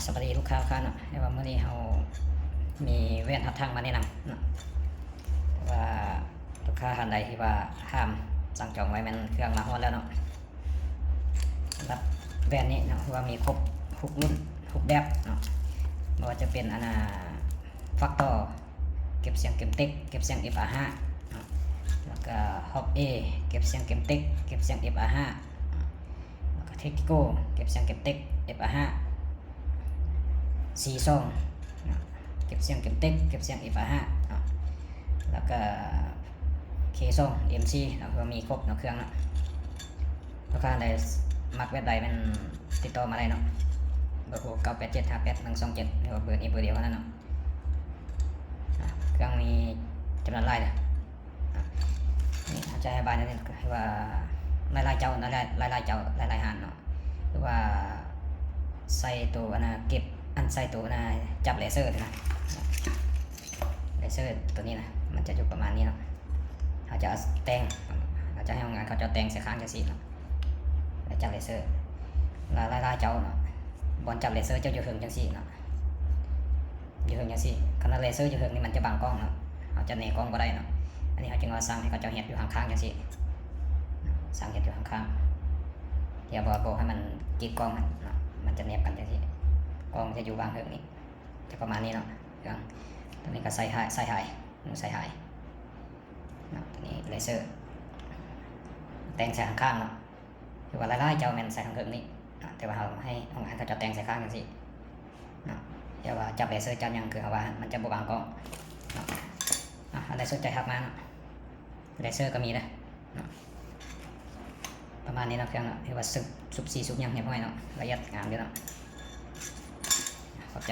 ສະບາຍດີລູກຄ້າທຸກທ່ານເນາະ, ແຕ່ວ່າມື້ນີ້ເຮົາມີແວ່ນຮັບທາງມາແນະນຳເນາະ, ວ່າລູກຄ້າທ່ານໃດທີ່ວ່າຫ້າມສັ່ງຈອງໄວ້ແມ່ນເຄື່ອງມາຮອດແລ້ວເນາະ. ສຳລັບແວ່ນນີ້ເນາະ ຄືວ່າມີຄົບທຸກລຸ້ນທຸກແບບເນາະ, ບໍ່ວ່າຈະເປັນອັນນ່າ Factor ເກັບສຽງເກມເຕັກ ເກັບສຽງ ເອັຟອາຫ້າເນາະ, ແລ້ວກໍ Hop A ເກັບສຽງເກມເຕັກ ເກັບສຽງ ເອັຟອາຫ້າເນາະ, ແລ້ວກໍ Tactical ເກັບສຽງເກມເຕັກ ເອັຟອາຫ້າ C ສອງເນາະ ເກັບສຽງເກມເຕັກ ເກັບສຽງ ເອັຟອາຫ້າເນາະ, ແລ້ວກໍ K ສອງ ເອັມຊີເນາະ ຄືວ່າມີຄົບເນາະເຄື່ອງເນາະ. ລູກຄ້າໃດມັກແບບໃດແມ່ນຕິດຕໍ່ມາໄດ້ເນາະ, ເບີໂທ ເກົ້າແປດເຈັດ ຫ້າແປດໜຶ່ງສອງເຈັດ ຫຼືວ່າເບີນີ້ເບີດຽວເທົ່ານັ້ນເນາະ. ເຄື່ອງມີຈຳນວນຫຼາຍເດີ. ນີ້ເຮົາຈະອະທິບາຍແນວນີ້ ຄືວ່າຫຼາຍໆເຈົ້າ ຫຼາຍໆເຈົ້າ ຫຼາຍໆຮ້ານເນາະ, ຄືວ່າໃສ່ໂຕອັນນ່າເກັບ ອັນໃສ່ໂຕອັນນ່າຈັບເລເຊີນະ, ເລເຊີໂຕນີ້ນະ ມັນຈະຢູ່ປະມານນີ້ເນາະ. ເຮົາຈະແຕ່ງ ເຮົາຈະໃຫ້ໂຮງງານເຂົາເຈົ້າແຕ່ງໃສ່ຂ້າງຈັ່ງຊີ້ເນາະ, ແລ້ວຈັບເລເຊີ. ຫຼາຍໆເຈົ້າເນາະ ບ່ອນຈັບເລເຊີເຈົ້າຢູ່ເທິງຈັ່ງຊີ້ເນາະ, ຢູ່ເທິງຈັ່ງຊີ້. ຄັນວ່າເລເຊີຢູ່ເທິງນີ້ມັນຈະບັງກ້ອງເນາະ, ເຮົາຈະແນະກ້ອງບໍ່ໄດ້ເນາະ. ອັນນີ້ເຮົາຈຶ່ງວ່າສັ່ງໃຫ້ເຂົາເຈົ້າເຮັດຢູ່ຂ້າງໆຈັ່ງຊີ້, ສັ່ງເຮັດຢູ່ຂ້າງໆ ຢ່າ ບໍ່ ບໍ່ໃຫ້ມັນກີດກ້ອງເນາະ, ມັນຈະແນບກັນຈັ່ງຊີ້, ກ້ອງຈະຢູ່ວາງເທິງນີ້ ຈະປະມານນີ້ເນາະ. ເຄື່ອງຕົວນີ້ກໍໃສ່ທ້າຍ ໃສ່ທ້າຍ ໃສ່ທ້າຍເນາະ, ຕົວນີ້ເລເຊີ ແຕ່ງໃສ່ຂ້າງໆເນາະ. ຄືວ່າຫຼາຍໆເຈົ້າແມ່ນໃສ່ທາງເທິງນີ້ເນາະ, ແຕ່ວ່າເຮົາໃຫ້ໂຮງງານເຂົາເຈົ້າແຕ່ງໃສ່ຂ້າງຈັ່ງຊີ້ເນາະ, ແຕ່ວ່າຈັບເລເຊີຈັບຫຍັງ ຄືເຮົາວ່າມັນຈະບໍ່ບັງກ້ອງເນາະ. ອາ ອັນໃດສົນໃຈທັກມາເນາະ, ເລເຊີກໍມີເດີເນາະ. ປະມານນີ້ເນາະ ເຄື່ອງເນາະ, ຖືວ່າສຸບ ສຸບສີສຸບຫຍັງຮຽບຮ້ອຍເນາະ, ລະອຽດງາມຢູ່ເນາະ. ຂອບໃຈ.